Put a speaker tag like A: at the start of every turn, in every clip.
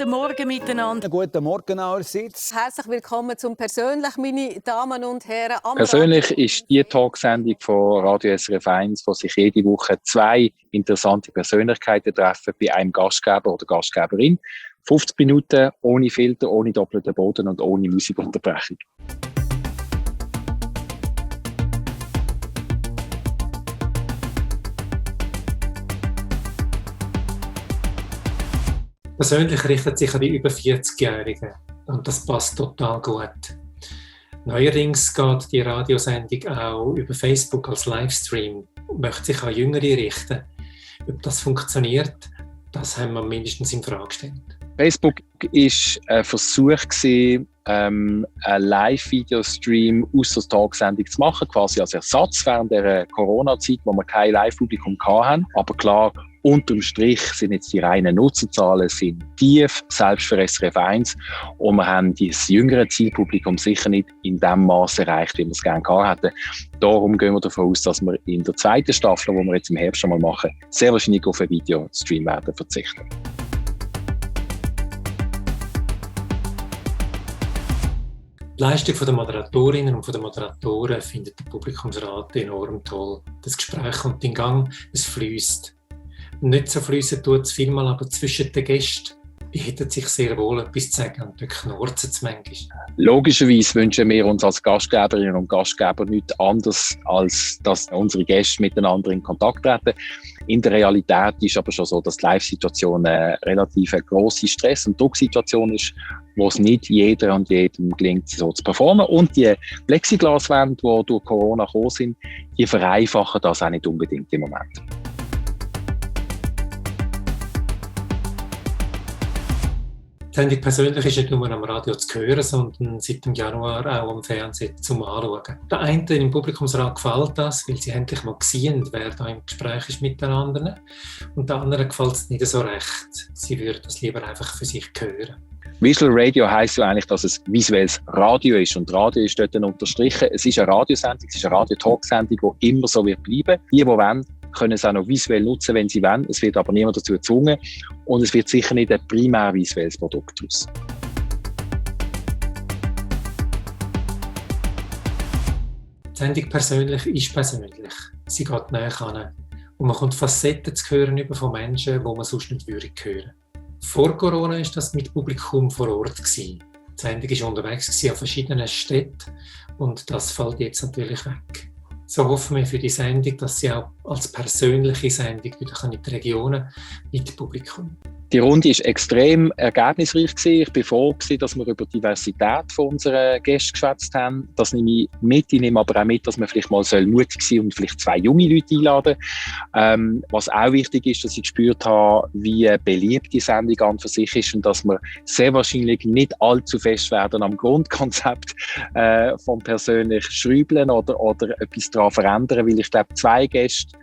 A: Guten Morgen miteinander.
B: Guten Morgen allerseits.
C: Herzlich willkommen zum «Persönlich», meine Damen und Herren.
D: Persönlich ist die Talksendung von Radio SRF 1, wo sich jede Woche 2 interessante Persönlichkeiten treffen bei einem Gastgeber oder Gastgeberin. 50 Minuten ohne Filter, ohne doppelten Boden und ohne Musikunterbrechung.
E: Persönlich richtet sich an die über 40-Jährigen und das passt total gut. Neuerdings geht die Radiosendung auch über Facebook als Livestream und möchte sich an Jüngere richten. Ob das funktioniert, das haben wir mindestens in Frage gestellt.
D: Facebook war ein Versuch, einen Live-Video-Stream aus der Talksendung zu machen, quasi als Ersatz während der Corona-Zeit, wo wir kein Live-Publikum hatten. Aber klar, unterm Strich sind jetzt die reinen Nutzerzahlen sind tief, selbst für SRF 1. Und wir haben das jüngere Zielpublikum sicher nicht in dem Maß erreicht, wie wir es gerne gehabt hätten. Darum gehen wir davon aus, dass wir in der zweiten Staffel, die wir jetzt im Herbst schon mal machen, sehr wahrscheinlich auf einen Videostream werden verzichten.
E: Die Leistung der Moderatorinnen und der Moderatoren findet der Publikumsrat enorm toll. Das Gespräch kommt in Gang, es fließt. Nicht so fließen tut es vielmal aber zwischen den Gästen. Die hätten sich sehr wohl etwas zu sagen und dort knurzen es manchmal.
D: Logischerweise wünschen wir uns als Gastgeberinnen und Gastgeber nichts anderes, als dass unsere Gäste miteinander in Kontakt treten. In der Realität ist aber schon so, dass die Live-Situation eine relativ grosse Stress- und Drucksituation ist, wo es nicht jeder und jedem gelingt, so zu performen. Und die Plexiglaswände, die durch Corona gekommen sind, die vereinfachen das auch nicht unbedingt im Moment.
E: Die Sendung persönlich ist nicht nur am Radio zu hören, sondern seit dem Januar auch am Fernsehen zum Anschauen. Der einen im Publikumsrat gefällt das, weil sie endlich mal sehen, wer da im Gespräch ist mit den anderen. Und der anderen gefällt es nicht so recht. Sie würden das lieber einfach für sich hören.
D: Visual Radio heisst ja eigentlich, dass es visuelles Radio ist. Und Radio ist dort unterstrichen. Es ist eine Radiosendung, es ist eine Radio-Talk-Sendung, die immer so wird bleiben. Die wollen, können es auch noch visuell nutzen, wenn sie wollen. Es wird aber niemand dazu gezwungen. Und es wird sicher nicht ein primär visuelles Produkt daraus.
E: Die Sendung persönlich ist persönlich. Sie geht näher an. Und man kommt Facetten zu hören von Menschen, die man sonst nicht hören würde. Vor Corona war das mit Publikum vor Ort. Die Sendung war unterwegs an verschiedenen Städten und das fällt jetzt natürlich weg. So hoffen wir für die Sendung, dass sie auch als persönliche Sendung wieder in die Regionen mit Publikum.
D: Die Runde war extrem ergebnisreich. Ich war froh, dass wir über die Diversität unserer Gäste geschwätzt haben. Das nehme ich mit. Ich nehme aber auch mit, dass man vielleicht mal mutig sein soll und vielleicht 2 junge Leute einladen. Was auch wichtig ist, dass ich gespürt habe, wie beliebt die Sendung an für sich ist und dass wir sehr wahrscheinlich nicht allzu fest werden am Grundkonzept von persönlich Schrübeln oder etwas daran verändern, weil ich glaube, 2 Gäste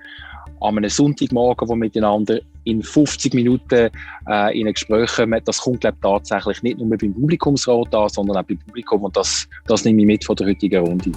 D: an einem Sonntagmorgen, die miteinander in 50 Minuten in ein Gespräch kommen, das kommt, glaube ich, tatsächlich nicht nur beim Publikumsrat an, sondern auch beim Publikum. Und das nehme ich mit von der heutigen Runde.